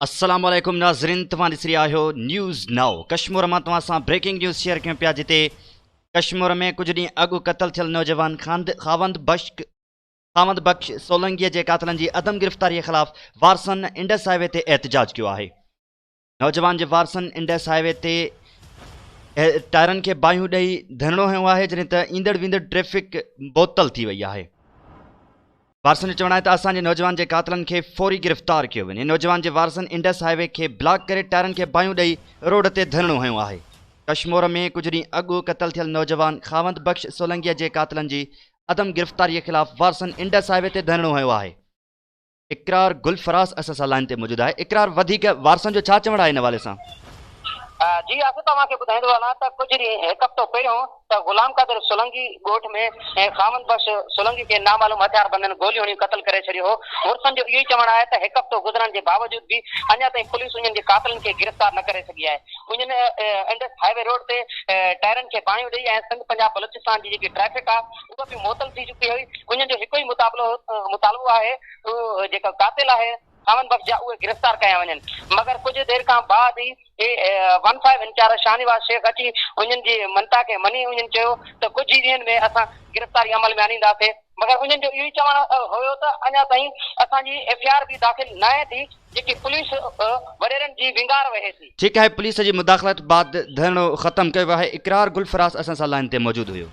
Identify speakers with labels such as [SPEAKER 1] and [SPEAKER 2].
[SPEAKER 1] السلام عليڪم ناظرين توهان ڏسي رهيا آهيو نيوز نائو ڪشمور مان توهان سان بريڪنگ نيوز شيئر ڪيون پيا جتي ڪشمور ۾ ڪجهه ڏينهن اڳ قتل ٿيل نوجوان خاند خاوند بخش خاوند بخش سولنگي جي قاتلن جي عدم گرفتاري خلاف وارثن انڊس هاء وي تي احتجاج ڪيو آهي نوجوان جي وارثن انڊس هاء وي تي ٽائرن کي باهيون ڏئي ڌرڻو هنيو آهي جڏهن ته ايندڙ ويندڙ ٽريفڪ معطل ٿي وئي آهي وارثن جو چوڻ آهي ته اسان جي نوجوان جي قاتلن کي فوري گرفتار ڪيو وڃي، نوجوان جي وارثن انڊس هاء وي کي بلاڪ ڪري ٽائرن کي باهيون ڏئي روڊ تي ڌرڻو هنيو آهي، ڪشمور ۾ ڪجهه ڏينهن اڳ قتل ٿيل نوجوان خاوند بخش سولنگيء جي قاتلن جي عدم گرفتاري خلاف وارثن انڊس هاء وي تي ڌرڻو هنيو آهي. اقرار گل فراز اسان سان لائين تي موجود آهي، اقرار وڌيڪ وارثن جو ڇا چوڻ آهي ان حوالي سان؟
[SPEAKER 2] جي آصف توهان کي ٻڌائيندو هلان ته ڪجهه ڏينهن هڪ هفتو پهريون ته غلام قادر سولنگي ڳوٺ ۾ خاوند بخش سولنگي کي نامعلوم هٿياربندن گوليون هڻي قتل ڪري ڇڏيو هو. ورثن جو اهو ئي چوڻ آهي ته هڪ هفتو گذرڻ جي باوجود به اڃا تائين پوليس انهن جي قاتلن کي گرفتار نه ڪري سگهي آهي. انهن انڊس هاء وي روڊ تي ٽائرن کي باهيون ڏئي ۽ سنڌ پنجاب بلوچستان جي جيڪي ٽريفڪ آهي اها به معطل ٿي چڪي هئي. انهن جو هڪ ئي مطالبو آهي ته جيڪا قاتل آهي خاوند بخش جا اهي گرفتار ڪيا وڃن مگر ڪجهه دير کان بعد ئي one five incharge Shahnawaz Sheikh اچي انهن جي منتا کي مڃي انهن چيو ته ڪجهه ئي ڏينهن ۾ اسان گرفتاري عمل ۾ آڻينداسين مگر انهن جو اهو ئي چوڻ هيو ته اڃا تائين اسان جي ايف I R به داخل ناهي ٿي جيڪي پوليس وڏيرن جي ونگار وهي ٿي.
[SPEAKER 1] ٺيڪ آهي پوليس جي مداخلت بعد ڌرڻو ختم ڪيو ويو آهي اقرار گل فراز اسان سان لائين تي موجود هيو.